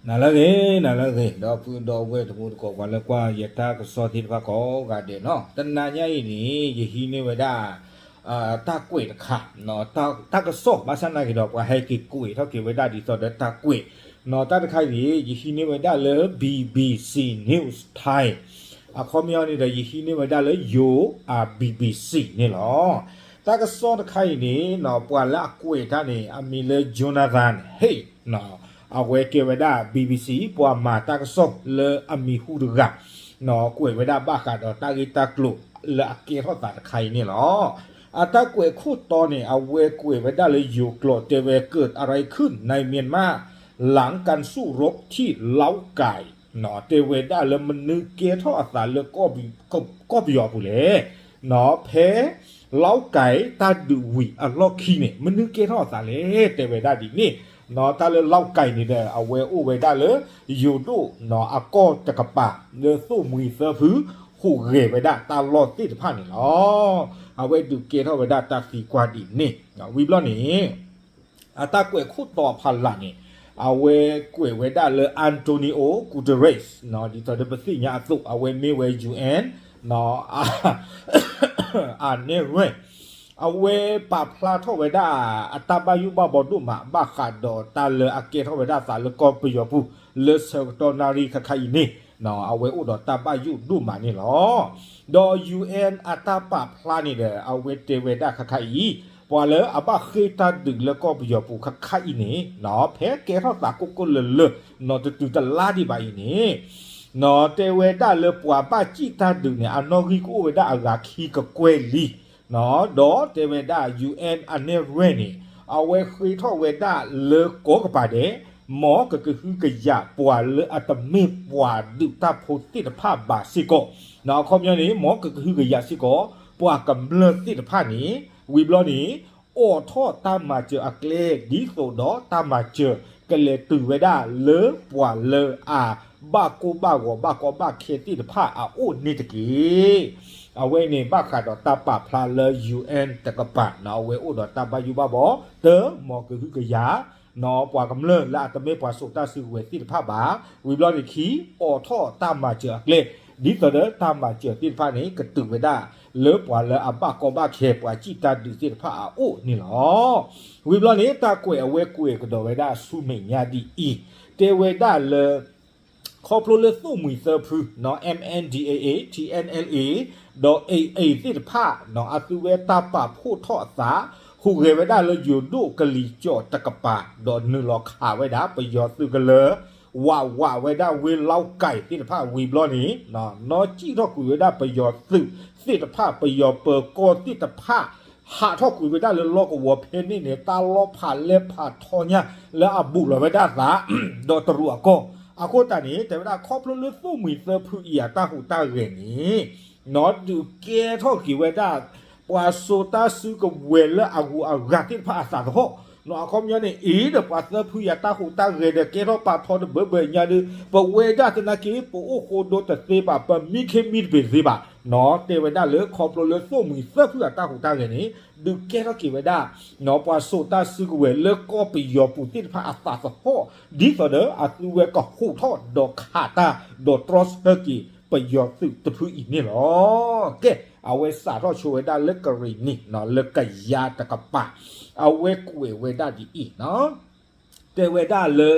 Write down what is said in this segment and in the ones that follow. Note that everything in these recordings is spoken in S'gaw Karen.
နၤလၢအဂ့ၤ, နၤလၢအဂ့ၤ, ဒီပုၢ်ဒီဝဲၢ်တံၤသကိး ပှၤလၢကွၢ်ယတၢ်ကစီၣ်သ့ၣ်တဖၣ်ကိးဂၤဒဲးနီၤ, တနၤညါအံၤန့ၣ် ယဟံးန့ၢ်ဝဲဒၣ် တၢ်ကွဲးတခါ, တၢ်ကစီၣ် ဘၣ်ဆၣ်နာ်က့ၤဒီး ပှၤဟဲက့ၤကွဲးထီၣ်က့ၤဝဲဒၣ်ဒ်သိးဒီးတၢ်ကွဲး, တၢ်တခါအံၤန့ၣ် ယဟံးန့ၢ်ဝဲဒၣ်လၢ BBC News Thai အခီပညီန့ၣ်ဒီး ယဟံးန့ၢ်ဝဲဒၣ်လၢယိၤ BBC န့ၣ်လီၤ. တၢ်ကစီၣ်တခါအံၤန့ၣ် ပှၤလၢအကွဲးတၢ်န့ၣ် အမံၤလၢ Jonathan Haidt အဝဲကဲဝဲဒၣ် BBC ပှၤမၤတၢ်ကစီၣ်လၢအမံၤဟူတဂၤ, ကွဲးဝဲဒၣ်ဘၣ်ဃးဒီးတၢ်ဂ့ၢ်တၢ်ကျိၤလၢအကဲထီၣ်သးတခါအံၤန့ၣ်လီၤ. အတၢ်ကွဲးခိၣ်တီန့ၣ် အဝဲကွဲးဝဲဒၣ်လၢယိၤကျိာ်တဲဝဲ เกิดอะไรขึ้นในเมียนมาหลังการสู้รบที่เล้าไก่ တဲဝဲဒၣ်လၢမနုၤကဲထီၣ်အသးလၢ ကီၢ်ပယီၤပူၤလဲၣ်, ဖဲ เล้าไก่ တၢ်ဒုးဝံၤအလီၢ်ခံန့ၣ် မနုၤကဲထီၣ်အသးလဲၣ် တဲဝဲဒၣ်ဒ်န့ၣ်, တၢ်လၢ เล้าไก่ န့ၣ်ဒီး အဝဲအိၣ်ဝဲဒၣ်လၢ ယိၤဒိၣ်အကီၢ်တကပၤ လၢသိၣ်မှံၤသၢဖု ဟူးဂဲၤဝဲဒၣ်တၢ်လီၢ်သ့ၣ်တဖၣ်န့ၣ်လီၤ. အဝဲဒုးကဲထီၣ်ဝဲဒၣ်တၢ်သံကွၢ်ဒ်န့ၣ်, ဝံၤဘျီန့ၣ် အတၢ်ကွဲးခိၣ်တီအဖီလာ်န့ၣ် အဝဲကွဲးဝဲဒၣ်လၢ Antonio Guterres ဒ်သိးဒီးပသ့ၣ်ညါအသိး အဝဲမ့ၢ်ဝဲ UN အနဲၣ်ရွဲၣ်, အဝဲပာ်ဖျါထီၣ်ဝဲဒၣ်အတၢ်ဘၣ်ယိၣ်ဘၣ်ဘီဒိၣ်မး ဘၣ်ဃးဒီးတၢ်လၢအကဲထီၣ်ဝဲဒၣ်သးလၢကီၢ်ပယီၤပူၤ လၢဆၢကတီၢ်နၣ်ရံၣ်ခါခါအံၤန့ၣ် အဝဲအိၣ်ဒီးတၢ်ဘၣ်ယိၣ်ဒိၣ်မးန့ၣ်လီၤ. ဒီး UN အတၢ်ပာ်ဖျါန့ၣ်ဒီး အဝဲတဲဝဲဒၣ်ခါခါအံၤ ပှၤလၢအဘၣ်ဃ့ၢ်တၢ်ဒုးလၢကီၢ်ပယီၤပူၤခါခါအံၤန့ၣ် ဖဲကဲထီၣ်သးကိၢ်ကိၢ်လၢၤလၢၤ နီၢ်တတုၤတလါဒံးဘၣ်အံၤန့ၣ် နီၢ်တဲဝဲဒၣ်လၢပှၤဘၣ်စံၣ်တၢ်ဒုးန့ၣ် အနီၣ်ဂံၢ်ကအိၣ်ဝဲဒၣ်အဂၤခံကကွဲၢ်လံ, ဒီးတဲဝဲဒၣ် UN အနဲၣ်ရွဲၣ်န့ၣ် အဝဲဃ့ထီၣ်ဝဲဒၣ်လၢကိးကပၤဒဲး မ်ကကဟုကယာ်ပှၤလၢအတမ့ၢ်ပှၤဒုးတၢ်ဖိသ့ၣ်တဖၣ်ဘၣ်စ့ၢ်ကီး, အခီပညီန့ၣ် မ်ကကဟုကယာ်စ့ၢ်ကီး ပှၤကမျၢၢ်သ့ၣ်တဖၣ်န့ၣ် ဝံၤဘျီန့ၣ် အိးထီၣ်တၢ်မၤစၢၤအကျဲ ဒ်သိးဒီးတၢ်မၤစၢၤကလဲၤတုၤဝဲဒၣ်လၢပှၤလၢအဘၣ်ကိၢ်ဘၣ်ဂီၤ ဘၣ်ကီဘၣ်ခဲသ့ၣ်တဖၣ်အအိၣ်န့ၣ်တက့ၢ်. အဝဲန့ၣ်ဘၣ်ဃးဒီးတၢ်ပာ်ဖျါလၢ UN တကပၤ အဝဲအိၣ်ဒီးတၢ်ဘၣ်ယိၣ်ဘၣ်ဘီ တၢ်မ်ကဟုကယာ် ပှၤကမျၢၢ်လၢအတမ့ၢ်ပှၤစိာ်တၢ်စုကဝဲၤသ့ၣ်တဖၣ်ဘၣ်, ဝံၤဘျီန့ၣ်ခံ အိးထီၣ်တၢ်မၤစၢၤအကျဲ ဒ်သိးဒီးတၢ်မၤစၢၤသ့ၣ်တဖၣ်န့ၣ် ကတုၤဝဲဒၣ်လၢပှၤလၢအဘၣ်ကီဘၣ်ခဲ ပှၤစံၣ်တၢ်ဒုးသ့ၣ်တဖၣ်အအိၣ်န့ၣ်လီၤ. ဝံၤဘျီန့ၣ် တၢ်ကွဲးအဝဲကွဲးကဒီးဝဲဒၣ်ဆူမဲာ်ညါဒ်အံၤ, တဲဝဲဒၣ်လၢ ခီဖျိလၢသိၣ်မှံၤသၢဖု MNDAA TNLA ဒီး AA သ့ၣ်တဖၣ် အသုဝဲတၢ်ပာ်ဖှိၣ်ထီၣ်အသး ဟူးဂဲၤဝဲဒၣ်လၢယိၤဒိၣ်ကလံၤကၠီၣ်တကပၤ ဒီးနုာ်လီၤခးဝဲဒၣ် ပယီၤသုးကလၢၤ ဝးဝးဝဲဒၣ်ဝ့ၢ်လီၢ်ကဲၤသ့ၣ်တဖၣ်ဝံၤဘျီန့ၣ် နီၢ်စံၣ်ထီၣ်ကွံာ်ဝဲဒၣ်ပယီၤသုးသ့ၣ်တဖၣ် ပယီၤပၢၤကီၢ်သ့ၣ်တဖၣ် ဟးထီၣ်ကွံာ်ဝဲဒၣ်လၢလီၢ်ကဝီၤဖဲန့ၣ်န့ၣ် တၢ်လီၢ်ဖးလဲၢ်ဖးထီညါလၢအဘူးလီၤဝဲဒၣ်အသး ဒီးတရူးအကီၢ်. အဃိသတးန့ၣ် တဲဝဲဒၣ်ခီဖျိလၢသိၣ်မှံၤသၢဖုအံၤအတၢ်ဟူးတၢ်ဂဲၤန့ၣ် နီၢ်ဒုးကဲထီၣ်က့ၤဝဲဒၣ် ပှၤစိာ်တၢ်စုကဝဲၤလၢအဂုၤအဂၤသ့ၣ်တဖၣ်အသးသဟီၣ်, နီၢ်အခီပညီန့ၣ် အံၤဒီးပှၤသၢဖုအံၤအတၢ်ဟူးတၢ်ဂဲၤဒီး ကဲထီၣ်ပာ်ထီတဘၢဘၢညါဒီး ပဝဲဒၣ်သနာ်က့ ပအိၣ်ဃိဒိတသ့ဘၣ်, ပမံခ့မံတဘ့ၣ်တသ့ဘၣ်. နီၢ်တဲဝဲဒၣ်လၢခီဖျိလၢသိၣ်မှံၤသၢဖုအတၢ်ဟူးတၢ်ဂဲၤန့ၣ် ဒုးကဲထီၣ်က့ၤဝဲဒၣ် နီၢ်ပှၤစိာ်တၢ်စုကဝဲၤလၢကီၢ်ပယီၤပူၤသ့ၣ်တဖၣ်အသးသဟီၣ် ဒ်သိးဒီးအသုဝဲကဟူးထီၣ်ဒီးခးတၢ် ဒီးတြီဆၢက့ၤပယီၤသုးတဖုအံၤန့ၣ်လီၤ. ကဲ အဝဲစးထီၣ်ဆိဝဲဒၣ်လၢကရံၣ်နံၤ လၢကယၤတကပၤ အဝဲကွဲးဝဲဒၣ်ဒ်အံၤ တဲဝဲဒၣ်လၢ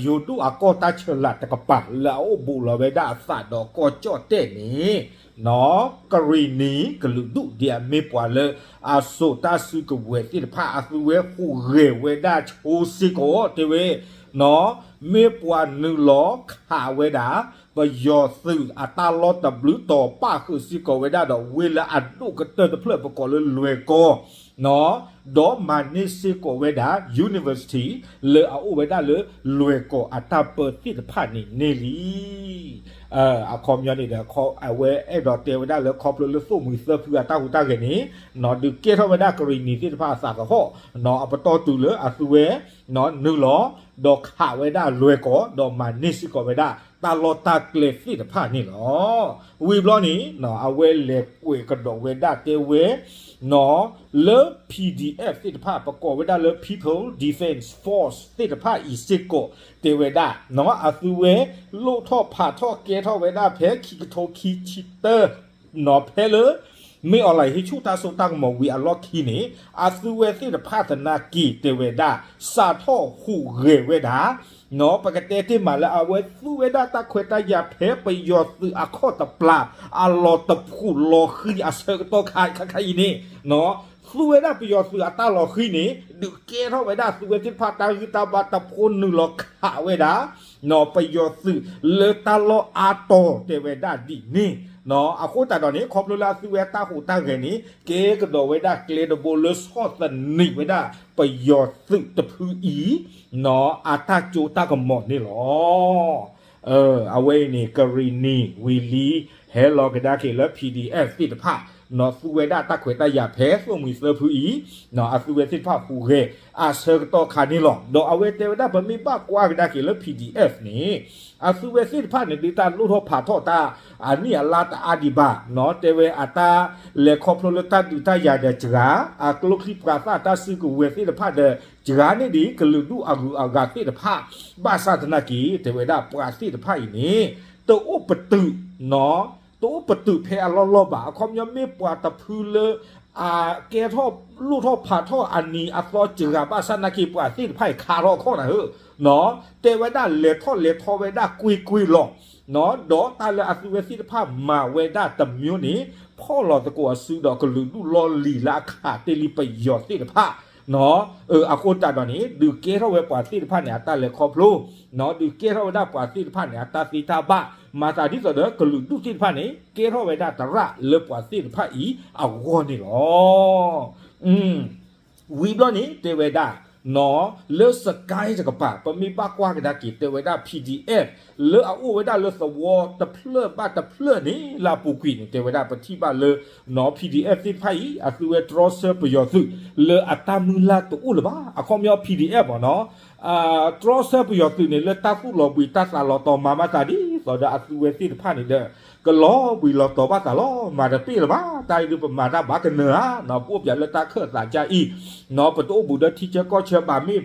ယိၤဒိၣ်အကီၢ်တၢ်ဆၢလာ်တကပၤ လၢအအိၣ်ဘူးလီၤဝဲဒၣ်အသးဒီးကီၢ်ကၠီၣ်တဲၣ်န့ၣ် နီၢ်ကရံၣ်နံၤကလုာ်ဒူၣ် ဒ်အမ့ၢ်ပှၤလၢအစိာ်တၢ်စုကဝဲၤသ့ၣ်တဖၣ် အသုဝဲဟူးဂဲၤဝဲဒၣ်ဆိစ့ၢ်ကီး တဲဝဲ နီၢ် မ့ၢ်ပှၤနုာ်လီၤခးဝဲဒၣ် ပယီၤသုးအတၢ်လီၢ်တဘျုးတီၤ ပၣ်ဃုာ်စ့ၢ်ကီးဝဲဒၣ်ဒီး ဝ့ၢ်လၢအဒိၣ်ကတၢၢ်တဖျၢၣ်ပကိးလၢလွဲၢ်ကီၢ် နီၢ် ဒီးမၤန့ၢ်စ့ၢ်ကီးဝဲဒၣ် university လၢအအိၣ်ဝဲဒၣ်လၢလွဲၢ်ကီၢ်အတၢ်ပၢသ့ၣ်တဖၣ်န့ၣ်န့ၣ်လံ. အခီပညီန့ၣ်ဒီး အဝဲအဲၣ်ဒိးတဲဝဲဒၣ်လၢခီဖျိလၢသိၣ်မှံၤသၢဖုအတၢ်ဟူးတၢ်ဂဲၤန့ၣ် ဒုးကဲထီၣ်ဝဲဒၣ်ကရံၣ်နံၤသ့ၣ်တဖၣ်အသးသဟီၣ် အပတီၢ်တုၤလၢအသုဝဲ နုာ်လီၤ ဒီးခးဝဲဒၣ်လွဲၢ်ကီၢ် ဒီးမၤန့ၢ်စ့ၢ်ကီးဝဲဒၣ်တၢ်လီၢ်တၢ်ကျဲသ့ၣ်တဖၣ်န့ၣ်လီၤ. ဝံၤဘျီန့ၣ် အဝဲလဲၤကွဲးကဒီးဝဲဒၣ်တဲဝဲ လၢ P D F သ့ၣ်တဖၣ် ပကိးဝဲဒၣ်လၢ People Defense Force သ့ၣ်တဖၣ်အံၤစ့ၢ်ကီး တဲဝဲဒၣ် အသုဝဲလိၣ်ထီၣ်ဖးထီၣ်ကဲထီၣ်ဝဲဒၣ်ဖဲခံကထိခံဆံတၢ ဖဲလၢ မ့ၢ်အီၤလၢဟ့ၣ်ဆူၣ်တၢ်စိတၢ်ကမီၤဝံၤအလီၢ်ခံန့ၣ် အသုဝဲသ့ၣ်တဖၣ်သနာ်က့တဲဝဲဒၣ် စးထီၣ်ဟူးဂဲၤဝဲဒၣ် ပကတဲတ့ၢ်မးလၢအဝဲသူဝဲဒၣ်တၢ်ခွဲးတၢ်ယာ်ဖဲပယီၤသုးအခီၣ်တပျၢ် အလီၢ်တဖှိၣ်လီၤဃံၤအဆၢကတီၢ်ခါခဲခါအံၤန့ၣ် သူဝဲဒၣ်ပယီၤသုးအတၢ်လီၤဃံၤန့ၣ် ဒုးကဲထီၣ်ဝဲဒၣ်သုဝဲသ့ၣ်တဖၣ်တၢ်ဂံၢ်တၢ်ဘါတဖိနုာ်လီၤခးဝဲဒၣ် ပယီၤသုးလၢတၢ်လီၢ်အါတီၤတဲဝဲဒၣ်ဒ်န့ၣ် အဃိသတးဒီးန့ၣ် ခီဖျိလၢအသုဝဲအတၢ်ဟူးတၢ်ဂဲၤန့ၣ် ကဲကဒီးဝဲဒၣ်ကျဲတဘိလၢဆီၣ်သနံးဝဲဒၣ်ပယီၤသုးတဖုအံၤ အတၢ်စိတၢ်ကမီၤန့ၣ်လီၤ. အဝဲအံၤန့ၣ် ကရံၣ်နံၤဝံၤလံ ဟဲလီၤကဒါက့ၤလၢ P D F သ့ၣ်တဖၣ် သူဝဲဒၣ်တၢ်ခွဲးတၢ်ယာ်ဖဲသိၣ်မှံၤသၢဖုအံၤ အသုဝဲသ့ၣ်တဖၣ်ဟူးဂဲၤအဆၢကတီၢ်ခါန့ၣ်လီၤ. ဒီးအဝဲတဲဝဲဒၣ်ပမ့ၢ်ဘၣ်ကွၢ်ကဒါက့ၤလၢ P D F န့ၣ် အသုဝဲသ့ၣ်တဖၣ်န့ၣ် ဒုးတၢ်လိၣ်ထီၣ်ဖးထီၣ်တၢ်အနံၣ်အလါတအါဒံးဘၣ် တဲဝဲအတၢ်လဲၤခီဖျိလၢတၢ်ဒုးတၢ်ယၤဒီးစှၤ အကျိချံပှၤသၣ်တၢ်စုကဝဲၤသ့ၣ်တဖၣ်ဒီး စှၤန့ၣ်ဒ် ကလုာ်ဒူၣ်အဂုၤအဂၤသ့ၣ်တဖၣ် ဘၣ်ဆၣ်သနာ်က့ တဲဝဲဒၣ်ပှၤသ့ၣ်တဖၣ်အံၤန့ၣ် တအိၣ်ပတုာ် တအိၣ်ပတုာ်ဖဲအလီၢ်လီၢ်ဘၣ်. အခီပညီမ့ၢ်ပှၤတဖုလၢ အကဲထီၣ်လိၣ်ထီၣ်ဖးထီၣ်အနံၤအသီစှၤဘၣ်ဆၣ်သနာ်က့ ပှၤသ့ၣ်တဖၣ်အံၤခးထီၣ်အခီၣ်နၤဧၢ တဲဝဲဒၣ်လဲၤထီၣ်လဲၤထီဝဲဒၣ်ကွ့ၢ်ကွ့ၢ်လီၤ. ဒီးတၢ်လၢအသုဝဲသ့ၣ်တဖၣ်မၤဝဲဒၣ်တမျိုးန့ၣ် ဖီၣ်လီၤသကိးအစုဒီးကလုာ်ဒူၣ်လီၢ်လံၤလၢအခးတ့ၢ်လံပယီၤသ့ၣ်တဖၣ် အဃိသတးဒီးန့ၣ် ဒုးကဲထီၣ်ဝဲပှၤသ့ၣ်တဖၣ်န့ၣ် အတၢ်လဲၤခီဖျိ ဒုးကဲထီၣ်ဝဲဒၣ်ပှၤသ့ၣ်တဖၣ်န့ၣ် အတၢ်သ့တၢ်ဘၣ် မၤသးဒ်သိးဒီးကလုာ်ဒူၣ်သ့ၣ်တဖၣ်န့ၣ် ကဲထီၣ်ဝဲဒၣ်သရၣ်လၢပှၤသ့ၣ်တဖၣ်အံၤအဂီၢ်န့ၣ်လီၤ. ဝံၤဘျီန့ၣ် တဲဝဲဒၣ် လၢစကဲတကပၤ ပမ့ၢ်ဘၣ်ကွၢ်ကဒါက့ၤ တဲဝဲဒၣ် P D F လၢအအိၣ်ဝဲဒၣ်လၢသဝီတဖျၢၣ်ဘၣ်တဖျၢၣ်န့ၣ် လၢအပူၤကွံာ်န့ၣ် တဲဝဲဒၣ်ပထံၣ်ဘၣ်လၢ P D F သ့ၣ်တဖၣ်အံၤ အသုဝဲတြီဆၢပယီၤသုး လၢအတၢ်မုၢ်လၢ်တအိၣ်လၢၤဘၣ်. အခီပညီ P D F မ့ၢ်နီၤ တြီဆၢပယီၤသုးန့ၣ် လၢတၢ်သူၣ်လီၤဘှံးတၢ်သးလီၤတီၤမၤမၤသးဒ်သိးဒီးအသုဝဲသ့ၣ်တဖၣ်န့ၣ်ဒီး ကလီၤဘှံးလီၤတီၤဘၣ်သးလီၤ မၤတပ့ၢ်လၢၤဘၣ်. တၢ်အံၤဒုးပမၤတၢ်ဘၣ်ကနၢၤဧါ ပအိၣ်ပၠးလၢတၢ်ခၢၣ်သးကါအံၤ ပတအိၣ်ဘူးဒီးထံဆၢကီၢ်ဆၢဘၣ်မ့ၢ်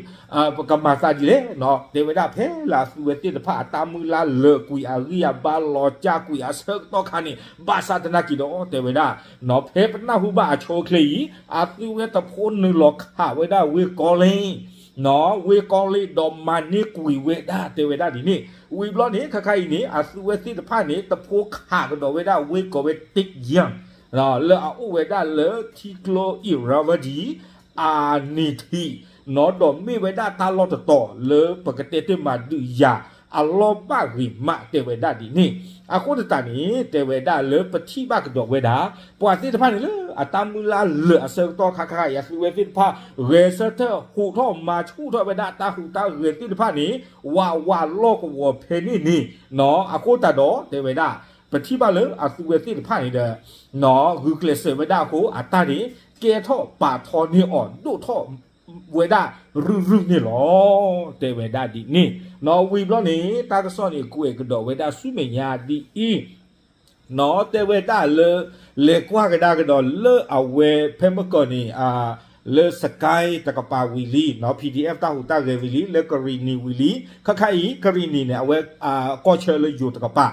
ပကမၤသးဒ်လဲၣ် တဲဝဲဒၣ်ဖဲလၢအသုဝဲသ့ၣ်တဖၣ်အတၢ်မုၢ်လၢ်လၢာ်ကွံာ်အဂံၢ်အဘါလီၤကၢ်ကွံာ်အဆၢကတီၢ်ခါန့ၣ် ဘၣ်ဆၣ်သနာ်က့ဒီး တဲဝဲဒၣ် ဖဲပနၢ်ဟူဘၣ်အဆိအချ့အံၤ အသုဝဲတဖိနုာ်လီၤခးဝဲဒၣ်ဝ့ၢ်ကီလ့ၣ် ဝ့ၢ်ကီလ့ၣ်ဒီးမၤန့ၢ်ကွံာ်ဝဲဒၣ် တဲဝဲဒၣ်ဒ်န့ၣ် ဝံၤဘျီန့ၣ် ခါခါအံၤန့ၣ် အသုဝဲသ့ၣ်တဖၣ်န့ၣ် တဖိခးကဒီးဝဲဒၣ်ဝ့ၢ်ကီဝဲ တ့ယၣ် လၢအအိၣ်ဝဲဒၣ်လၢထံကျိအံးရၤဝဒံ အနံၤထံး ဒီးမ့ၢ်ဝဲဒၣ်တၢ်လီၢ်တတီၤလၢပကတဲတ့ၢ်မးဒုးယၤအလီၢ်ဘၣ်ဂ့ၤမး တဲဝဲဒၣ်ဒ်န့ၣ် အဃိသတးန့ၣ် တဲဝဲဒၣ်လၢပထံၣ်ဘၣ်ကဒီးဝဲဒၣ် ပှၤသ့ၣ်တဖၣ်န့ၣ်လၢအတၢ်မုၢ်လၢ်လၢာ်အဆၢကတီၢ်ခါခါအံၤ အသုဝဲသ့ၣ်တဖၣ် ဂဲၤဆၢထၢၣ်ဟူးထီၣ်မၤဆူၣ်ထီၣ်ဝဲဒၣ်တၢ်ဟူးတၢ်ဂဲၤသ့ၣ်တဖၣ်န့ၣ် ဝးဝးလီၢ်ကဝီၤဖဲန့ၣ်န့ၣ် အဃိသတးဒီး တဲဝဲဒၣ် ပထံၣ်ဘၣ်လၢအသုဝဲသ့ၣ်တဖၣ်န့ၣ်ဒီး ဂုာ်ကျဲးစၢးဝဲဒၣ်အဃိ အတၢ်န့ၣ် ကဲထီၣ်ပာ်ထီန့ၢ်အီၤဒိၣ်ထီၣ်ဝဲဒၣ်ရုၢ်ရုၢ်န့ၣ်လီၤ. တဲဝဲဒၣ်ဒ်န့ၣ် ဝံၤဘျီန့ၣ် တၢ်ကစီၣ်န့ၣ်ကွဲးကဒီးဝဲဒၣ်ဆူမဲာ်ညါဒ်အံၤ တဲဝဲဒၣ်လၢ လဲၤကွၢ်ကဒါကဒီးလၢအဝဲဖဲမကီၢ်န့ၣ် လၢစကဲတကပၤဝံၤလံ P D F တၢ်ဟူးတၢ်ဂဲၤဝံၤလံ လၢကရံၣ်နံၤဝံၤလံ ခါခါအံၤ ကရံၣ်နံၤန့ၣ် အဝဲ ကီၢ်ဆၢလၢယိၤတကပၤ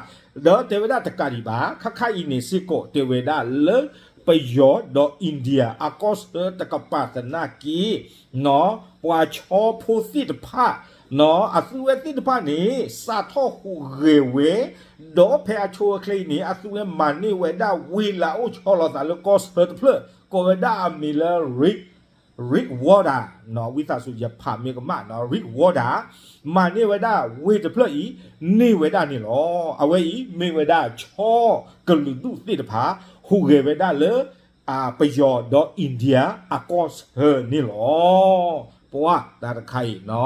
ဒီးတဲဝဲဒၣ်တကးဒံးဘၣ် ခါခါအံၤန့ၣ်စ့ၢ်ကီး တဲဝဲဒၣ်လၢ ပယီၤဒီး India အကီၢ်ဆၢတကပၤသနာ်က့ ပှၤဆီဖိသ့ၣ်တဖၣ် အသုဝဲသ့ၣ်တဖၣ်န့ၣ် စးထီၣ်ဟူးဂဲၤဝဲ ဒီးဖဲအဆိအချ့အံၤန့ၣ် အသုဝဲမၤန့ၢ်ဝဲဒၣ်ဝ့ၢ်လၢအအိၣ်ဆီလီၤသးလၢကီၢ်ဆၢတဖျၢၣ် ကိးဝဲဒၣ်အမံၤလၢ Red Water ဝံသးစူၤယဖးမ့ၢ်ကမၣ် Red Water မၤန့ၢ်ဝဲဒၣ်ဝ့ၢ်တဖျၢၣ်အံၤ န့ၢ်ဝဲဒၣ်န့ၣ်လီၤ. အဝဲအံၤမ့ၢ်ဝဲဒၣ်ဆီကလုာ်ဒူၣ်သ့ၣ်တဖၣ် ဟူးဂဲၤဝဲဒၣ်လၢ ပယီၤဒီး India အကီၢ်ဆၢန့ၣ်လီၤ. ပှၤတၢ်တခါအံၤ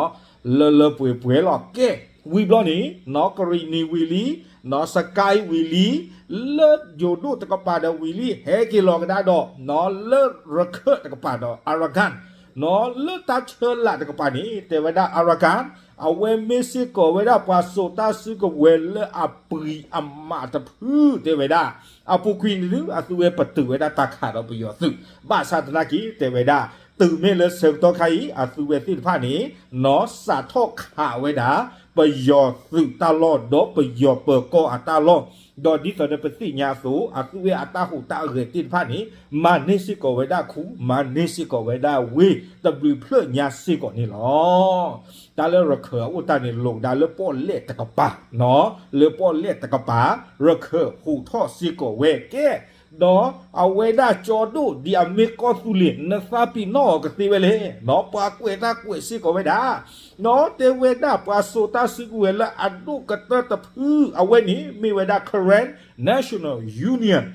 လၢလၢပှဲၤပှဲၤလီၤကဲ ဝံၤဘျီန့ၣ် နီၢ်ကရံၣ်နံၤဝံၤလံ, နီၢ်စကဲဝံၤလံ, လၢယိၤဒိၣ်တကပၤဒီးဝံၤလံ ဟဲက့ၤလီၤကဒါဒီး နီၢ်လၢရခၢၣ်တကပၤဒီး Arakan, နီၢ်လၢတၢ်ဆၢလာ်တကပၤန့ၣ် တဲဝဲဒၣ် Arakan အဝဲမ့ၢ်စ့ၢ်ကီးဝဲဒၣ်ပှၤစိာ်တၢ်စုကဝဲၤလၢအပှံၤအမးတဖု တဲဝဲဒၣ် အပူၤကွံာ်န့ၣ်ဒုး အသုဝဲပတုာ်ဝဲဒၣ်တၢ်ခးဒီးပယီၤသုး, ဘၣ်ဆၣ်သနာ်က့ တဲဝဲဒၣ် တုၤမ့ၢ်လၢဆၢကတီၢ်ခါအံၤ အသုဝဲသ့ၣ်တဖၣ်န့ၣ် နီၢ်စးထီၣ်ခးဝဲဒၣ် ပယီၤသုးတၢ်လီၢ် ဒီးပယီၤပၢၤကီၢ်အတၢ်လီၢ်, ဒီးဒ်သိးဒီးပသ့ၣ်ညါအသိး အသုဝဲအတၢ်ဟူးတၢ်ဂဲၤသ့ၣ်တဖၣ်န့ၣ် မၤန့ၢ်စ့ၢ်ကီးဝဲဒၣ်ခူ, မၤန့ၢ်စ့ၢ်ကီးဝဲဒၣ်ဝ့ၢ် တဘျုးဖျၢၣ်ညါစ့ၢ်ကီးန့ၣ်လီၤ. တၢ်လၢရခၢၣ်အအိၣ်တၢ်န့ၣ် လိာ်ကဒါလၢပီၣ်လဲၣ်တကပၤ, လၢပီၣ်လဲၣ်တကပၤ ရခၢၣ်ဟူးထီၣ်စ့ၢ်ကီးဝဲကဲ, ဒီးအဝဲဒၣ်ကၠီဒိၣ်ဒ်အမ့ၢ်ကီၢ်သူလ့ၤ နသးပ့ၤနီၣ်အီၤကသ့ဝဲလဲၣ်, ပှၤကွဲးတၢ်ကွဲးစ့ၢ်ကီးဝဲဒၣ်, တဲဝဲဒၣ်ပှၤစိာ်တၢ်စုကဝဲၤလၢအဒိၣ်ကတၢၢ်တဖု အဝဲန့ၣ် မ့ၢ်ဝဲဒၣ် Karen National Union,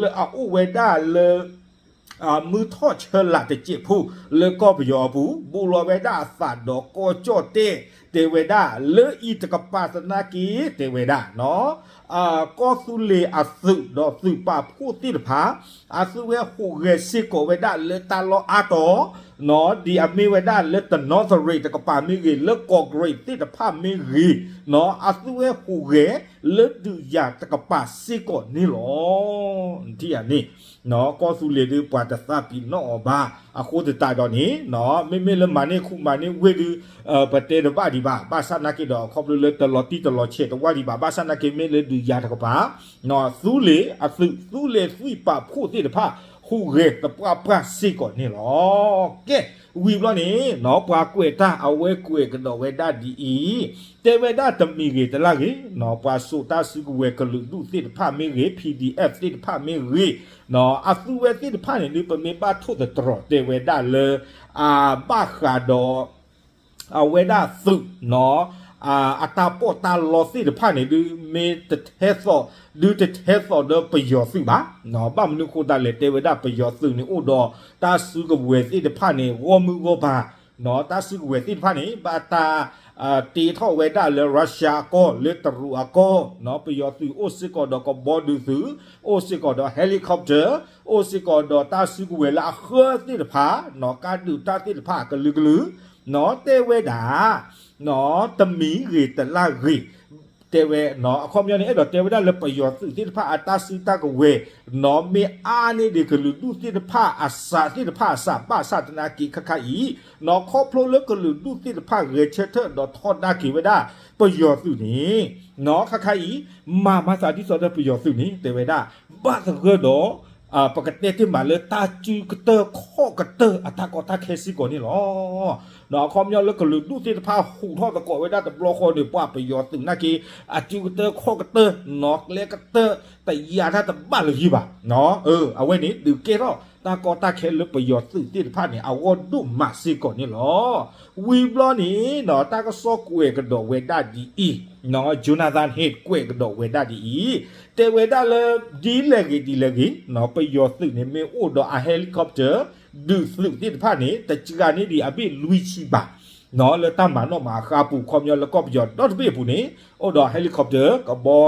လၢအအိၣ်ဝဲဒၣ်လၢ မုၢ်ထီၣ်ဆၢလာ်တစဲးဖိ လၢကီၢ်ပယီၤအပူၤ ဘူးလီၤဝဲဒၣ်အသးဒီးကီၢ်ကၠီၣ်တဲၣ် တဲဝဲဒၣ် လၢအံၤတကပၤသနာ်က့ တဲဝဲဒၣ် ကီၢ်သူလ့ၤအသုးဒီးသုးပာ်ဖှိၣ်သ့ၣ်တဖၣ် အသုဝဲဟူးဂဲၤစ့ၢ်ကီးဝဲဒၣ်လၢတၢ်လီၢ်အါတီၤ, ဒ်အမ့ၢ်ဝဲဒၣ်လၢတနီသရံၣ်တကပၤမ့ၢ်ဂ့ၤ, လၢကီၢ်ကရံၣ်သ့ၣ်တဖၣ်မ့ၢ်ဂ့ၤ, အသုဝဲဟူးဂဲၤလၢဒုးယၤတကပၤစ့ၢ်ကီးန့ၣ်လီၤ. ထံၣ်ဧါန့ၣ် ကီၢ်သူလ့ၤဒုးပှၤတသးပ့ၤနီၣ်အီၤဘၣ်. အဃိသတးဒီးန့ၣ် မ့မ့ၢ်လၢမၤန့ၢ်ခူမၤန့ၢ်ဝ့ၢ်ဒုး ပတဲတဘၣ်ဒံးဘၣ်. ဘၣ်ဆၣ်သနာ်က့ဒီး ခီဖျိလၢတလီၤတံၢ်တလီၤဆဲးတဝၢ်ဒံးဘၣ်. ဘၣ်ဆၣ်သနာ်က့မ့ၢ်လၢဒုးယၤတကပၤ သူလ့ၤအသုး သူလ့ၤသုးပာ်ဖှိၣ်သ့ၣ်တဖၣ် ဟူးဂဲၤသပှၢ်ပှၢ်စ့ၢ်ကီးန့ၣ်လီၤ. ကဲ ဝံၤဘျီန့ၣ် ပှၤကွဲးတၢ်အဝဲကွဲးကဒီးဝဲဒၣ်ဒ်အံၤ, တဲဝဲဒၣ်တမံၤဂ့ၤတလၢ်ဂ့ၤ ပှၤစိာ်တၢ်စုကဝဲၤကလုာ်ဒူၣ်သ့ၣ်တဖၣ်မ့ၢ်ဂ့ၤ, P D F သ့ၣ်တဖၣ်မ့ၢ်ဂ့ၤ, အသုဝဲသ့ၣ်တဖၣ်န့ၣ်ဒုး ပမ့ၢ်ဘၣ်ထိၣ်သတြီၤတဲဝဲဒၣ်လၢ အဘၣ်ဃးဒီး အဝဲဒၣ်သုး အတၢ်ပီးတၢ်လီသ့ၣ်တဖၣ်န့ၣ်ဒုး မ့ၢ်တထဲသိး ဒုးတထဲသိးဒီးပယီၤသုးဘၣ်. ဘၣ်မနုၤဃိသတးလဲၣ် တဲဝဲဒၣ်ပယီၤသုးန့ၣ်အိၣ်ဒီးတၢ်စုကဝဲၤသ့ၣ်တဖၣ်န့ၣ် ဂီၢ်မုၢ်ဂီၢ်ပၤ, တၢ်စုကဝဲၤသ့ၣ်တဖၣ်န့ၣ် ဘၣ်တၢ် တ့ထီၣ်ဝဲဒၣ်လၢ Russia အကီၢ် လၢတရူးအကီၢ်, ပယီၤသုးအိၣ်စ့ၢ်ကီးဒီးကဘီဒုးသုး, အိၣ်စ့ၢ်ကီးဒီး helicopter, အိၣ်စ့ၢ်ကီးဒီးတၢ်စုကဝဲၤလၢအဃၢသ့ၣ်တဖၣ်, ကါဒုးတၢ်သ့ၣ်တဖၣ်အကလုာ်ကလုာ်, တဲဝဲဒၣ် တမံၤဂ့ၤတလၢ်ဂ့ၤ, တဲဝဲ အခီပညီန့ၣ် အဲၣ်ဒိးတဲဝဲဒၣ်လၢပယီၤသုးသ့ၣ်တဖၣ်အတၢ်စုတၢ်ကဝဲၤ မ့ၢ်အါန့ၢ်ဒံးကလုာ်ဒူၣ်သ့ၣ်တဖၣ်အစးသ့ၣ်တဖၣ်အစး ဘၣ်ဆၣ်သနာ်က့ခါခါအံၤ ခီဖျိလၢကလုာ်ဒူၣ်သ့ၣ်တဖၣ်ဂဲၤဆၢထၢၣ်ဒီးထီဒါက့ၤဝဲဒၣ် ပယီၤသုးန့ၣ် ခါခါအံၤ မၤမၤသးဒ်သိးဒီးပယီၤသုးန့ၣ် တဲဝဲဒၣ် ဘၣ်သဂၢၢ်ဒီး ပကတဲတ့ၢ်မးလၢ တၢ်စုကတၢၢ်ခီၣ်ကတၢၢ်အတၢ်ကီတၢ်ခဲစ့ၢ်ကီးန့ၣ်လီၤ. အခီပညီလၢကလုာ်ဒူၣ်သ့ၣ်တဖၣ်ဟူးထီၣ်သကိးဝဲဒၣ်တဘျီဃီန့ၣ် ပှၤပယီၤသုးနာ်က့ အစုကတၢၢ်ခီၣ်ကတၢၢ် နီၢ်ကျဲကတၢၢ် တယာ်တၢ်တဘၣ်လၢၤယံၤဘၣ်. အဝဲန့ၣ်ဒုးကဲထီၣ်တၢ်ကီတၢ်ခဲလၢပယီၤသုးသ့ၣ်တဖၣ်န့ၣ် အဂီၢ်ဒိၣ်မးစ့ၢ်ကီးန့ၣ်လီၤ. ဝံၤဘျီန့ၣ် တၢ်ကစီၣ်ကွဲးကဒီးဝဲဒၣ်ဒ်အံၤ, Jonathan Head ကွဲးကဒီးဝဲဒၣ်ဒ်အံၤ, တဲဝဲဒၣ်လၢ ဒ်လဲၣ်ဂ့ၤဒ်လဲၣ်ဂ့ၤ ပယီၤသုးန့ၣ်မ့ၢ်အိၣ်ဒီးအ helicopter ဒုးသုးသ့ၣ်တဖၣ်န့ၣ် တစှၤန့ၢ်ဒံးအဘ့ၣ်လွံၢ်ဆံဘၣ် လၢတၢ်မၤနီၣ်မၤဃါအပူၤ ခီပညီလၢကီၢ်ပယီၤဒီတဘ့ၣ်အပူၤန့ၣ် အိၣ်ဒီး helicopter ကဘီ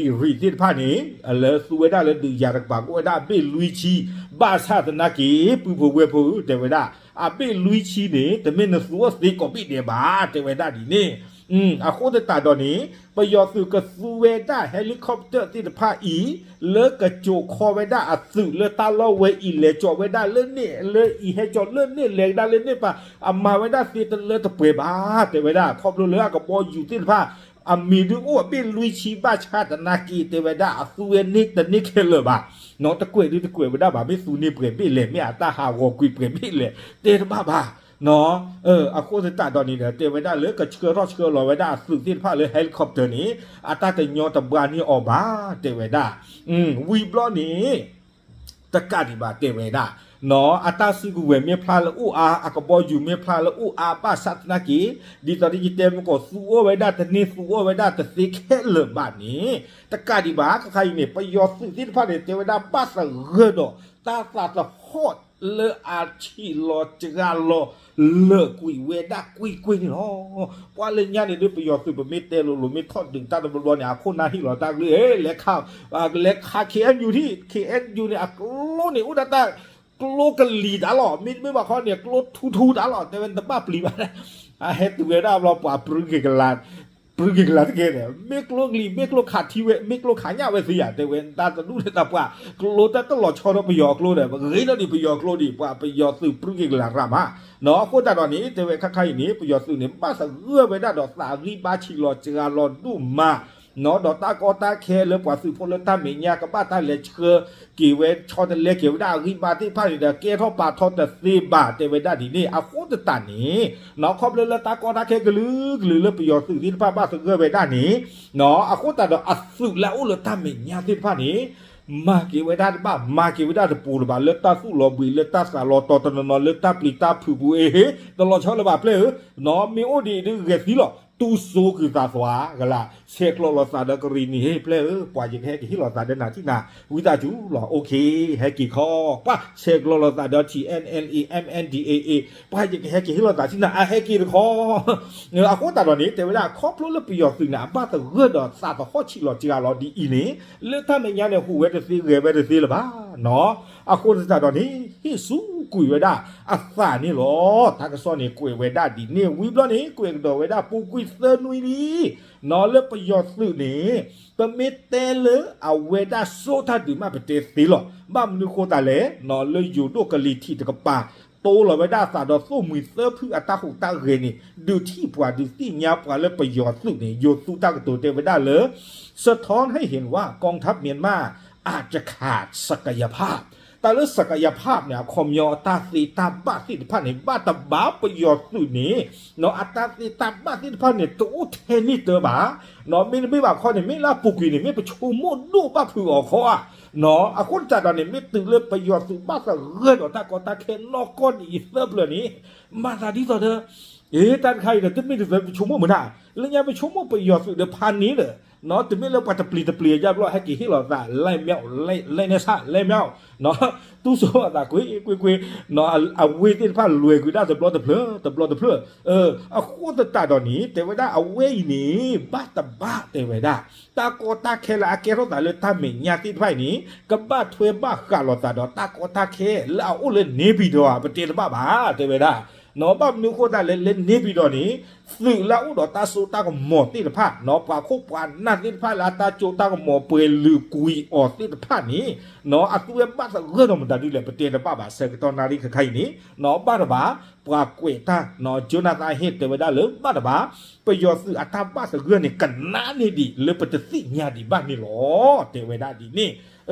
ဒံၣ်ရံၣ်သ့ၣ်တဖၣ်န့ၣ် လၢသူဝဲဒၣ်လၢဒုးယၤတကပၤကအိၣ်ဝဲဒၣ်အဘ့ၣ်လွံၢ်ဆံ, ဘၣ်ဆၣ်သနာ်က့ ပုၢ်ဖိဝဲၢ်ဖိ တဲဝဲဒၣ် အဘ့ၣ်လွံၢ်ဆံန့ၣ် တမ့ၢ်နသူအီၤသ့ကိးဘ့ၣ်ဒဲးဘၣ် တဲဝဲဒၣ်ဒ်န့ၣ်. အဃိသတးဒီးန့ၣ် ပယီၤသုးကသူဝဲဒၣ် helicopter သ့ၣ်တဖၣ်အံၤ လၢကစိာ်ခီဝဲဒၣ်အသုးလၢတၢ်လီၢ်ဝဲအံၤ လဲၤကၠီဝဲဒၣ်လၢန့ၣ် လၢအံၤဟဲကၠီလၢန့ၣ် လဲၤကဒါလၢန့ၣ်ပၤ အမၤဝဲဒၣ်သ့တလၢတပှဲၤဘၣ် တဲဝဲဒၣ် ခီဖျိလၢအကဘီယူၤသ့ၣ်တဖၣ် အမံၤဒုးအိၣ်အဘ့ၣ်လွံၢ်ဆံ ဘၣ်ဆၣ်သနာ်က့ တဲဝဲဒၣ် အသူဝဲန့ၣ်တန့ၢ်ခဲလၢာ်ဘၣ်. တကွဲးဒုးတကွဲးဝဲဒၣ်ဘၣ် မ့ၢ်သူန့ၢ်ပှဲၤဘ့ၣ်လဲၣ် မ့ၢ်အတၢ်ဟးဂီၤကွံာ်ပှဲၤဘ့ၣ်လဲၣ် တဲတဘၣ်ဘၣ်. အဃိသတးဒီးန့ၣ်ဒီး တဲဝဲဒၣ်လၢကဆှၢထီၣ်ဆှၢလီၤဝဲဒၣ်အသုးသ့ၣ်တဖၣ်လၢ helicopter န့ၣ် အတၢ်တညီတဘှါန့ၢ်အီၤဘၣ် တဲဝဲဒၣ်. ဝံၤဘျီန့ၣ် တကးဒံးဘၣ် တဲဝဲဒၣ် အတၢ်စုကဝဲၤမ့ၢ်ဖျါလၢအိၣ်အါ အကဘီယူၤမ့ၢ်ဖျါလၢအိၣ်အါ ဘၣ်ဆၣ်သနာ်က့ ဒ်သိးဒီးယတဲမ့ၢ်ကီး သူအီၤဝဲဒၣ်တန့ၢ် သူအီၤဝဲဒၣ်တသ့ခဲလၢာ်ဘၣ်န့ၣ် တကးဒံးဘၣ် ခဲခါအံၤန့ၣ် ပယီၤသုးသ့ၣ်တဖၣ်န့ၣ် တဲဝဲဒၣ်ဘၣ်သဂၢၢ်ဒီး တၢ်သးသဟီၣ် လၢအဆံးလီၤစှၤလီၤလၢာ်ကွံာ်ဝဲဒၣ်ကွ့ၢ်ကွ့ၢ်န့ၣ်လီၤ. ပှၤလၢညါန့ၣ်ဒ်ပယီၤသုး ပမ့ၢ်တဲလိၤလိၤ မ့ၢ်ထီၣ်ဒုးတၢ်တဘျီဘျီန့ၣ် အခိၣ်နၢ်ဟ့ၣ်လီၤတၢ်ကလုၢ် ဟဲလဲၤခး လဲၤခး ခ့ၣ်အဲၣ်ယူၣ် ထံၣ် ခ့ၣ်အဲၣ်ယူၣ်န့ၣ် အကျိန့ၣ် အိၣ်ဒၣ်တၢ် ကျိကလံၤတၢ်လီၤ. မ့တမ့ၢ်ဘၣ်ခီန့ၣ် ကျိထူထူတၢ်လီၤ. တဲဝဲနတဘၣ်ပျံၤဘၣ် အဟဲတုၤဝဲဒၣ်ဘျီ ပှၤပြူက့ၤကလၤ ပြူက့ၤကလၤတကဲန့ၣ် မ့ၢ်ကျိကလံၤ မ့ၢ်ကျိခးထံဝဲ မ့ၢ်ကျိခးညၣ်ဝဲသ့ဧါ တဲဝဲ တၢ်တဒူၣ်လၢတၢ်ပှၢ် ကျိတၢ်တလီၤဆီဒီးပယီၤအကျိဒီး ပဂ့ၤထီၣ်ဒံးပယီၤကျိဒံး ပှၤပယီၤသုးပြူက့ၤကလၤရၣ်မး နီၢ် အဃိသတးဒီးန့ၣ် တဲဝဲခါခါအံၤန့ၣ် ပယီၤသုးန့ၣ် ဘၣ်သဂၢၢ်ဝဲဒၣ်ဒီးသးဂံၢ်ဘါဆံးလီၤစှၤလီၤဒိၣ်မး နီၢ် ဒီးတၢ်ကီတၢ်ခဲလၢပှၤသုးဖိလၢတၢ်မဲာ်ညါ ကဘၣ်တၢ်လဲၤဆှၢက့ၤဝဲ ဆီတလဲက့ၤဝဲဒၣ်အဂံၢ်ဘါသ့ၣ်တဖၣ်န့ၣ်ဒီး ကဲထီၣ်ပာ်ထီၣ်တသ့ဘၣ် တဲဝဲဒၣ်ဒ်န့ၣ် အဃိသတးန့ၣ် နီၢ် ခီဖျိလၢတၢ်ကီတၢ်ခဲကလုာ်ကလုာ်လၢပယီၤသုးသ့ၣ်တဖၣ်ဘၣ်သဂၢၢ်ဝဲဒၣ်န့ၣ် နီၢ် အဃိသတးဒီးအသုးလၢအအိၣ်လၢတၢ်မဲာ်ညါသ့ၣ်တဖၣ်န့ၣ် မၤက့ၤဝဲဒၣ်တဘၣ် မၤက့ၤဝဲဒၣ်တပူၤလၢၤဘၣ် လၢတၢ်သူၣ်လီၤဘှံး လၢတၢ်သးလီၤတီၤတနီၤနီၤ လၢတၢ်ပျံၤတၢ်ဖုးပူၤ အ့ဟ့ တလီၤဆီလၢၤဘၣ် ပျဲၢ်ဧၢ, နီၢ် မ့ၢ်အိၣ်ဒံးဒုးဂဲၤသံလီၤ တူၢ်စိက့ၤသးသွါ ကလး ဆဲးကျိးလိာ်သးဒီးကရံၣ်နံၣ် ဟ့ ပျဲၢ်ဧၢ, ပှၤယကဟဲက့ၤဟ့ၣ်လီၤသးဒီးနၤထံၣ်နၤ ဝံသးစူၤလီၤ OK ဟဲက့ၤခီ ပှၤဆဲးကျိးလိာ်သးဒီး ထံၣ် NLA MNDAA ပှၤယကဟဲက့ၤဟ့ၣ်လီၤသးထံၣ်နၤ အဟဲက့ၤတခီ အဃိသတးဒီးန့ၣ် တဲဝဲဒၣ်ခီဖျိလၢပယီၤသုးန့ၣ် အဘၣ်သဂၢၢ်ဒီးသးသဟီၣ်ဆံးလီၤစှၤလီၤဒ်အံၤန့ၣ် လၢတၢ်မဲာ်ညါန့ၣ် ဟူးဝဲတသ့ဂဲၤဝဲတသ့လၢၤဘၣ် နီၢ် အဃိသတးဒီးန့ၣ် ဟ့ၣ်ဆူၣ်ကွံာ်ဝဲဒၣ်အသးန့ၣ်လီၤ. တၢ်ကစီၣ်န့ၣ် ကွဲးဝဲဒၣ်ဒ်န့ၣ် ဝံၤဘျီန့ၣ် ကွဲးကဒီးဝဲဒၣ်ပူၤကွံာ်သၢနွံလံ နီၢ် လၢပယီၤသုးန့ၣ် ပမ့ၢ်တဲလၢအဝဲဒၣ်စိာ်တၢ်ဒုးမး ပတဲသ့လီၤ. ဘၣ်မနုၤဃိသတးလဲၣ် နီၢ် လၢယိၤဒိၣ်ကလံၤထံးတကပၤ တိလီၤဝဲဒၣ်အသးဒီးသိၣ်မှံၤသၢဖုအတၢ်ဟူးတၢ်ဂဲၤန့ၣ် ဒုးထံၣ်ပှၤဒုးသ့ၣ်ညါပှၤလၢပယီၤသုးန့ၣ် ယိၤသူတၢ်ကတိၤတဲဝဲဒၣ်လၢ สะท้อนให้เห็นว่ากองทัพเมียนมาอาจจะขาดศักยภาพ တၢ်လၢ ศักยภาพ န့ၣ် အခီပညီအတၢ်သ့တၢ်ဘၣ်သ့ၣ်တဖၣ်န့ၣ် ဘၣ်တဘၣ်ပယီၤသုးန့ၣ် နီၢ် အတၢ်သ့တၢ်ဘၣ်သ့ၣ်တဖၣ်န့ၣ် တအိၣ်ထဲန့ၣ်တၢ်ဘၣ် နီၢ် မ့တမ့ၢ်ဘၣ်ခီန့ၣ် မ့ၢ်လၢအပူၤကွံာ်န့ၣ် မ့ၢ်ပဆိကမိၣ်ဒိၣ်ဘၣ်ဖုးအီၤခီဧါ နီၢ် အဃိသတးဒီးန့ၣ် မ့ၢ်တုၤလၢပယီၤသုးဘၣ်သဂၢၢ်ဒီးတၢ်ကီတၢ်ခဲနီၢ်ကီၢ်ဒ်အံၤသၢပျၢၤန့ၣ် မၤသးဒ်သိးဒီး အ့ တၢ်တခါအံၤဒီး တမ့ၢ်တသ့ပဆိကမိၣ်မနုၤ လၢညါပဆိကမိၣ်ပယီၤသုးဒီးဖါန့ၣ်ဒီး နီၢ် တမ့ၢ်လၢပှၤတပျံၤတပျံၤအယါဘျီ ဟဲက့ၤဟ့ၣ်လီၤသး လဲမဲာ် လဲနဲၣ်ဆၣ် လဲမဲာ် နီၢ် တူၢ်စိအသးကွ့ၢ်ကွ့ၢ်ကွ့ၢ် နီၢ် အဝ့ၢ်သ့ၣ်တဖၣ်လဲၤကွံာ်ဒၣ်တဘျီတဖျၢၣ် တဘျီတဖျၢၣ် အဃိသတးဒီးန့ၣ် တဲဝဲဒၣ်အဝဲအံၤန့ၣ် ဘၣ်တဘၣ်တဲဝဲဒၣ် တၢ်ကီတၢ်ခဲလၢအကဲထီၣ်သးလၢတၢ်မဲာ်ညါသ့ၣ်တဖၣ်အံၤန့ၣ် ကဘၣ်ထွဲဘၣ်ဃးလိာ်သးဒီးတၢ်ကီတၢ်ခဲလၢအအိၣ်လၢန့ၣ်ပံၤဒီးဧါ ပတဲတဘၣ်ဘၣ် တဲဝဲဒၣ် နီၢ် ဘၣ်မနုၤအဃိသတးလဲၣ် လၢန့ၣ်ပံၤဒီးန့ၣ် သုးလၢအအိၣ်ဒီးတၢ်စိတၢ်ကမီၤသ့ၣ်တဖၣ် နီၢ် ပှၤခိၣ်ပှၤနၢ်သ့ၣ်တဖၣ်လၢအတၢ်စိတၢ်ကမီၤပှဲၤလုာ်ကွံာ်အီၤသ့ၣ်တဖၣ်န့ၣ် နီၢ် အသုဝဲဘၣ်သဂၢၢ်ဒီးမတၤဒ်လဲၣ် ပတဲတဘၣ်ဘၣ် ဆၢကတီၢ်နၣ်ရံၣ်ခဲခါအံၤန့ၣ် နီၢ် ဘၣ်တဘၣ် ပှၤကွဲးတၢ် နီၢ် Jonathan ဟ့ၣ်တဲဝဲဒၣ်လၢဘၣ်တဘၣ် ပယီၤသုးအတၢ်ဘၣ်သဂၢၢ်န့ၣ် ကနးန့ၢ်ဒံးလၢပတသ့ၣ်ညါဒံးဘၣ်န့ၣ်လီၤ တဲဝဲဒၣ်ဒ်န့ၣ်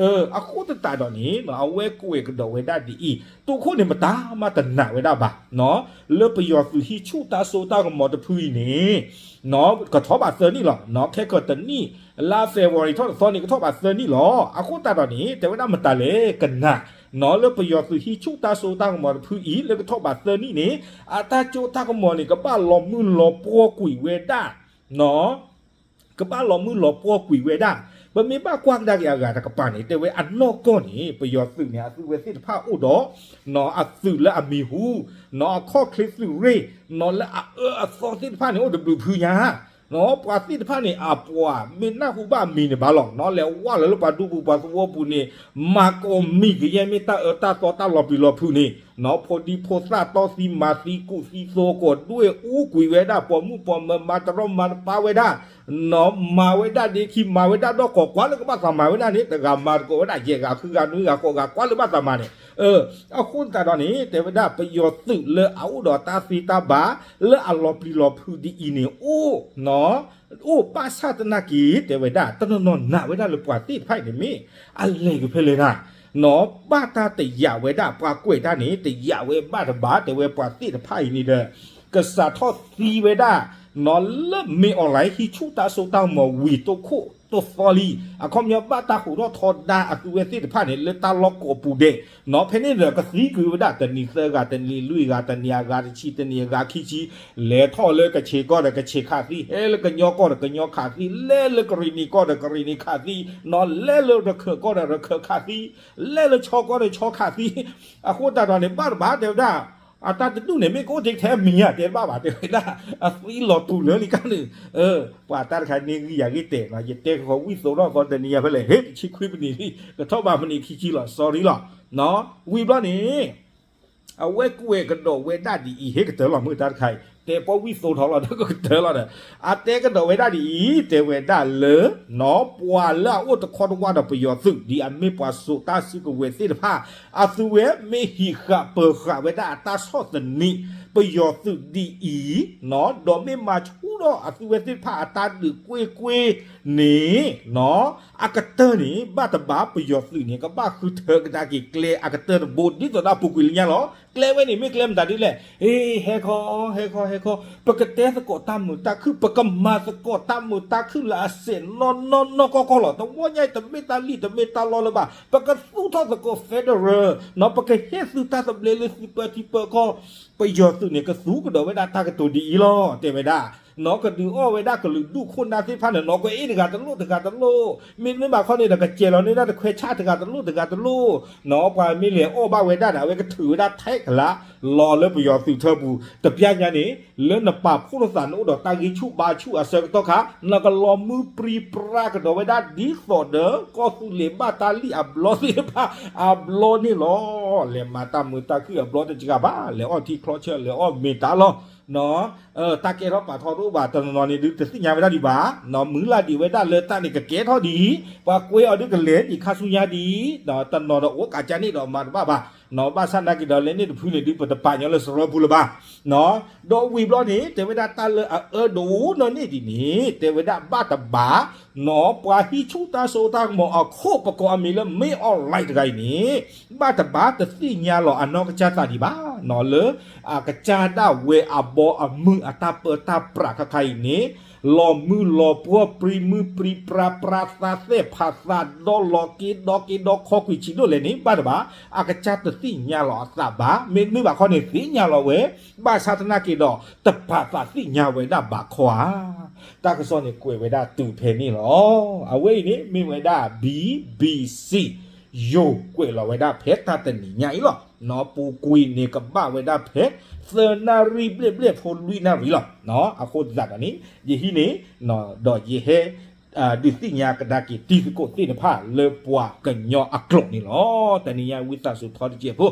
အဃိသတးဒီးန့ၣ် နီၢ် အဝဲကွဲးကဒီးဝဲဒၣ်ဒ်အံၤ တုၤခိၣ်န့ၣ်မတၤမးတနာ်ဝဲဒၣ်ဘၣ် နီၢ် လၢပယီၤသုးဟံးဆူၣ်တၢ်စိတၢ်ကမီၤတဖုအံၤန့ၣ် နီၢ် ကထီၣ်ဘးသၢနံၣ်လီၤ နီၢ် ခဲကတနံၣ် လါ February ထီၣ်တသီန့ၣ် ကထီၣ်ဘးသၢနံၣ်လီၤ အဃိသတးဒီးန့ၣ် တဲဝဲဒၣ်မတၤလဲၣ်ကနး နီၢ် လၢပယီၤသုးဟံးဆူၣ်တၢ်စိတၢ်ကမီၤတဖုအံၤ လၢကထီၣ်ဘးသၢနံၣ်န့ၣ် အတၢ်စိတၢ်ကမီၤန့ၣ် ကဘၣ်လီၤမုၢ်လီၤပှီၢ်ကွံာ်ဝဲဒၣ် နီၢ် ကဘၣ်လီၤမုၢ်လီၤပှီၢ်ကွံာ်ဝဲဒၣ် ပမ့ၢ်ဘၣ်ကွၢ်ကဒါက့ၤအဂၤတကပၤန့ၣ် တဲဝဲအနီၢ်ကီၢ်န့ၣ် ပယီၤသုးန့ၣ် အသုဝဲသ့ၣ်တဖၣ်အိၣ်ဒီး နီၢ် အသုးလၢအမံၤဟူ နီၢ် အခီၣ်ချ့သုးရ့ၣ် နီၢ် လၢအအၢအသီသ့ၣ်တဖၣ်န့ၣ် အိၣ်တဘျုးဖုညါ နီၢ် ပှၤသ့ၣ်တဖၣ်န့ၣ် အပှၤမ့ၢ်နၢ်ဟူဘၣ်အမံၤန့ၣ်ဘၣ်လီၤ နီၢ် လဲၤဝဲလၢပှၤဒူပူၤပှၤသဝီပူၤန့ၣ် မၤကိးမံၤကယဲၢ်မ့ၢ်တၢ်အၢတၢ်သီတၢ်လီၤပျံၤလီၤဖုးန့ၣ် နီၢ် ဖိဒံဖိသၣ်တီသံမၤသံကူၣ်သံသိကိးဒွဲၣ်အူကွံာ်ဝဲဒၣ် ပိာ်မုၣ်ပိာ်မၢၤမၤတရီမၤတပါဝဲဒၣ် နီၢ် မၤဝဲဒၣ်ဒ့ခံ မၤဝဲဒၣ်ဒီးကီး ကွၢ်လၢကဘၣ်သးမၤဝဲဒၣ်န့ၣ် တဂၤမၤသကိးဝဲဒၣ် ယဲၢ်ဂၤ ဃုဂၤ နွံဂၤ ဃိးဂၤ ကွၢ်လၢဘၣ်သးမၤန့ၣ် အဃိသတးဒီးန့ၣ် တဲဝဲဒၣ်ပယီၤသုးလၢအအိၣ်ဒီးတၢ်သ့တၢ်ဘၣ် လၢအလီၤပျံၤလီၤဖုးဒ်အံၤန့ၣ် အိၣ် နီၢ် အိၣ်ဘၣ်ဆၣ်သနာ်က့ တဲဝဲဒၣ် တနီၤနီၤနာ်ဝဲဒၣ်လၢပှၤသ့ၣ်တဖၣ်အံၤန့ၣ်မ့ၢ် အလဲၤကဖဲလဲၣ်နၤ နီၢ် ဘၣ်တၢ်တယာ်ဝဲဒၣ် ပှၤကွဲးတၢ်န့ၣ် တယာ်ဝဲဘၣ်တဘၣ် တဲဝဲပှၤသ့ၣ်တဖၣ်အံၤန့ၣ်ဒီး ကစးထီၣ်သံဝဲဒၣ် နီၢ်လၢမ့ၢ် online ဟံးဆူၣ်တၢ်စိတၢ်ကမီၤဝံၤ တိခိၣ်တိသီလံ, အခီပညီဘၣ်တၢ်ဟူးထီၣ်ထီဒါအသုဝဲသ့ၣ်တဖၣ်န့ၣ် လၢတၢ်လီၢ်ကိးပူၤဒဲး, နီၢ်ဖဲန့ၣ်ဒီး ကသံကွံာ်ဝဲဒၣ် တနံၤသၢဂၤ, တနံၤလွံၢ်ဂၤ, တနံၤအဂၤတဆံ, တနံၤအဂၤခံဆံ, လဲၤထီၣ်လၢကခ့ၣ်ကီၢ်ဒီးကခ့ၣ်ခးသံ, ဟဲလၢကညီကီၢ်ဒီးကညီခးသံ, လဲၤလၢကရံၣ်နံၤကီၢ်ဒီးကရံၣ်နံၤခးသံ, နီၢ်လဲၤလၢရခၢၣ်ကီၢ်ဒီးရခၢၣ်ခးသံ, လဲၤလၢခၠီကီၢ်ဒီးခၠီခးသံ, အဃိသတးဒီးန့ၣ် ဘၣ်တဘၣ်တဲဝဲဒၣ် အတၢ်တဒူၣ်န့ၣ် မ့ၢ်ကအိၣ်တ့ၢ်ထဲအမံၤဧါ တဲတဘၣ်ဘၣ် တဲဝဲဒၣ်, အသံလီၤတူာ်လၢလံကန့ၣ်, ပှၤတၢ်တခါန့ၣ်ဂံၢ်ယၤဂ့ၢ်တဲာ်နီၢ် ယတဲကဃီဝံၣ်သိးထီၣ်ဃီတနံၤယၤဖဲလဲၣ် ဟ့ၣ်တဆံခွံပနံၣ်လံ ကထီၣ်ဘးမနံၤခံဆံလီၤ sorry လီၤ, ဝံၤဘျီန့ၣ် အဝဲကွဲးကဒီးဝဲဒၣ်ဒ်အံၤ ဟ့ၣ်ကတၢၢ်လီၤမုၢ်တၢ်တခါအံၤ တဲပီဝံၣ်သိးထီၣ်လီၤဒီးကကတၢၢ်လီၤဒီး အတဲကဒီးဝဲဒၣ်ဒ်အံၤ တဲဝဲဒၣ်လၢ နီၢ် ပှၤလၢအအိၣ်တခီတဝၢ်ဒီးပယီၤသုး ဒ်အမ့ၢ်ပှၤစိာ်တၢ်စုကဝဲၤသ့ၣ်တဖၣ် အသုဝဲမ့ၢ်ဟံးဃာ်ပၢၤဃာ်ဝဲဒၣ်အတၢ်ဆီၣ်သနံး ပယီၤသုးဒ်အံၤ နီၢ် ဒီးမ့ၢ်မၤဆူၣ်ထီၣ်အသုဝဲသ့ၣ်တဖၣ်အတၢ်ဒုးကွ့ၢ်ကွ့ၢ်န့ၣ် နီၢ် အကတၢၢ်န့ၣ် ဘၣ်တဘၣ်ပယီၤသုးန့ၣ် ကဘၣ်ဃုထၢကဒါက့ၤကျဲအကတၢၢ်တဘိ ဒ်သိးဒီးပူၤကွံာ်လၢညါလီၤ. ကျဲဝဲန့ၣ်မ့ၢ်ကျဲမတၤဒ်လဲၣ်, ဟ့ ဟဲခီ ဟဲခီ ဟဲခီ, ပကတဲသကိးတၢ်မုာ်တၢ်ခုၣ် ပကမၤသကိးတၢ်မုာ်တၢ်ခုၣ်လၢအစဲးနီၢ်နီၢ်နီၢ်ကီၢ်ကီၢ်လီၤ. တဝီညါအံၤ တမ့ၢ်တၢ်လံၣ်တမ့ၢ်တၢ်လီလၢၤဘၣ်, ပကသူၣ်ထီၣ်သကိး federal နီၢ် ပကဟ့ၣ်သုတၢ်သဘျ့လၢသုပၢထံပၢကီၢ်, ပယီၤသုးန့ၣ် ကသူကဒီးဝဲဒၣ်တၢ်ကတိၤဒ်အံၤလီၤ တဲဝဲဒၣ် နီၢ် ကဒုးအီၣ်ဝဲဒၣ်ကလုာ်ဒူၣ်ခိၣ်နၢ်သ့ၣ်တဖၣ်န့ၣ် နီၢ် ကွဲးအ့ၣ်တဂၤတလိၣ်တဂၤတလိၣ်, မ့တမ့ၢ်ဘၣ်ခီန့ၣ်ဒီး ကစဲးလီၤန့ၢ်ဒၣ်တခွဲးဆၣ်တဂၤတလိၣ်တဂၤတလိၣ်, နီၢ် ပှၤမ့ၢ်လဲၤအီၣ်ဘၣ်ဝဲဒၣ်ဒီး အဝဲကထုးဝဲဒၣ်ထဲကလး လီၤလၢပယီၤသုးထၢပူၤ, တပျၢ်ညါန့ၣ် လၢနပာ်ဖှိၣ်လိာ်သးနအိၣ်ဒီးတၢ်ဂံၢ်ဆူၣ်ဘါဆူၣ်အဆၢကတီၢ်ခါ နကလီၤမုၢ်ပြံပြါကဒီးဝဲဒၣ်ဒ်သိးဒီး ကီၢ်သူလ့ၤဘၣ်တၢ်လံၣ်အဘျီသ့ၣ်တဖၣ်အဘျီန့ၣ်လီၤ. လဲၤမၤတၢ်မုာ်တၢ်ခုၣ်အဘျီတစှၤဘၣ်, လဲၤအီၣ်ထံချီဆၢ လဲၤအီၣ်မ့ၤတၢ်လီၤ တၢ်ကဲထီၣ်ပာ်ထီၣ်တအိၣ်ဘၣ်, တနီၤနီၤန့ၣ်ဒုးတသ့ၣ်ညါဝဲဒၣ်ဒံးဘၣ်, နီၢ် မုၢ်လၢ်ဒံးဝဲဒၣ်လၢတၢ်န့ၣ်ကကဲထီၣ်ဒံး, ပှၤကွဲးအီၤဒုးကလဲၤဒံးခါဆူညါဒံး, တနီၤဒီးအိၣ်ကးကၢန့ၣ်ဒီးမၤတဘၣ်ဘၣ်, နီၢ် ဘၣ်ဆၣ်နာ်က့ၤဒီးလဲၤန့ၣ်တဖုန့ၣ်ဒုး ပတပာ်ညီလၢစရီပူၤလၢၤဘၣ် ဒီးဝံၤဘျီန့ၣ် တဲဝဲဒၣ်တၢ်လၢအအၢဒိၣ်နီၢ်န့ၢ်ဒံးန့ၣ် တဲဝဲဒၣ်ဘၣ်တဘၣ်, နီၢ် ပှၤဟံးဆူၣ်တၢ်စိတၢ်ကမီၤအခိၣ်ပကိးအမံၤလၢ မင်းအောင်လှိုင် တဂၤအံၤန့ၣ် ဘၣ်တဘၣ်တသ့ၣ်ညါလီၤအနီၢ်ကစၢ်သးဒံးဘၣ်, နီၢ် လၢအကစၢ်ဒၣ်ဝဲအဘီအမုၢ်အတၢ်ပၢတၢ်ပြးခါခါအံၤန့ၣ် လီၤမုၢ်လီၤပှီၢ်ပြံမုၢ်ပြံပြါပြါသးသဲၣ်ဖးသးဒီလီၤက့ဒီက့ဒီခီကွံာ်ဆံးဒိၣ်လဲၣ်န့ၣ် ဘၣ်တဘၣ် အကစၢ်တသ့ၣ်ညါလီၤအသးဘၣ်, မ့တမ့ၢ်ဘၣ်ခီန့ၣ် သ့ၣ်ညါလီၤဝဲ, ဘၣ်ဆၣ်သနာ်က့ၤဒီး တပာ်သးသ့ၣ်ညါဝဲဒၣ်ဘၣ်ခီဧါ. တၢ်ကစီၣ်န့ၣ်ကွဲးဝဲဒၣ်တုၤဖဲန့ၣ်လီၤ. အဝဲအံၤန့ၣ်မ့ၢ်ဝဲဒၣ် ဘံဘံစံ ယိၤကွဲးလီၤဝဲဒၣ်ဖဲတၢ်တနံၤညါအံၤလီၤ. နီၢ် ပူၤကွံာ်န့ၣ်ကဘၣ်ဝဲဒၣ်ဖဲ သၢနၣ်ရံၣ်ဘျဲၣ်ဘျဲၣ်ဖိလွံၢ်နၣ်ရံၣ်လီၤ. အဃိသတးဒီးန့ၣ် ယဟံးန့ၣ် ဒီးယဟဲ ဒုးသ့ၣ်ညါကဒါက့ၤတံၤသကိးသ့ၣ်တဖၣ်လၢပှၤကညီအကျိာ်န့ၣ်လီၤ. တနံၤညါဝံသးစူၤထီတစဲးဖိ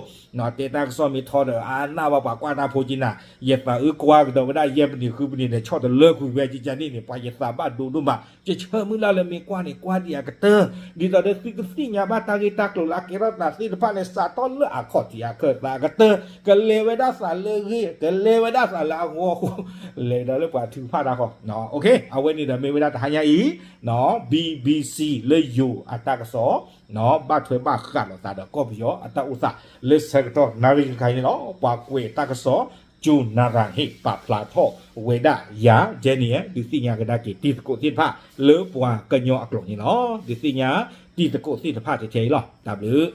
တဲတၢ်ကစီၣ်မ့ၢ်ထီဒီး အါနၢ်ဘၣ်ပှၤကွၢ်တၢ်ဖိကနၣ်, ယသးအုးကွၢ်ကဒီးဝဲဒၣ်ယဲၢ်ပနံာ်ဃုပနံာ်ဒီး ဆီၣ်တလၢကွံာ်ဝဲကကန့ၣ်န့ၣ် ပှၤယသးဘၣ်ဒိဒိၣ်မး, ယဆၢမုၢ်လၢ်လၢမ့ၢ်ကွၢ်န့ၣ် ကွၢ်ဒံးအကတၢၢ်, ဒ်သိးဒီးသုကသ့ၣ်ညါဘၣ်တၢ်ဂ့ၢ်တၢ်ကျိၤလၢအကဲထီၣ်သးသ့ၣ်တဖၣ်န့ၣ် စးထီၣ်လၢအခီၣ်ထံးအခၢၣ်သးအကတၢၢ်, ကလဲၤဝဲဒၣ်သးလၢအဂ့ၤ, ကလဲၤဝဲဒၣ်သးလၢအဂီၢ်အဃိ, လဲၤဒီးလၢပှၤထုကဖၣ်တၢ်ဃီ, အဝဲန့ၣ်ဒီးမ့ၢ်ဝဲဒၣ်တဟါညါအံၤ ဘံဘံစံ လၢယိၤအတၢ်ကစီၣ် ဘၣ်ထွဲဘၣ်ဃးလိာ်သးဒီးကီၢ်ပယီၤအတၢ်အိၣ်သးလၢဆၢကတီၢ်နၣ်ရံၣ်တခါအံၤန့ၣ်လီၤ. ပှၤကွဲးတၢ်ကစီၣ် ကၠိနရၤဟ့ၣ် ပာ်ဖျါထီၣ်ဝဲဒၣ်ယၤ Daniel ဒုးသ့ၣ်ညါကဒါက့ၤတံၤသကိးသ့ၣ်တဖၣ်လၢပှၤကညီအကျိာ်န့ၣ်လီၤ. ဒုးသ့ၣ်ညါတံၤသကိးသ့ၣ်တဖၣ်ထဲထဲအံၤလီၤ. တၢ်ဘျုး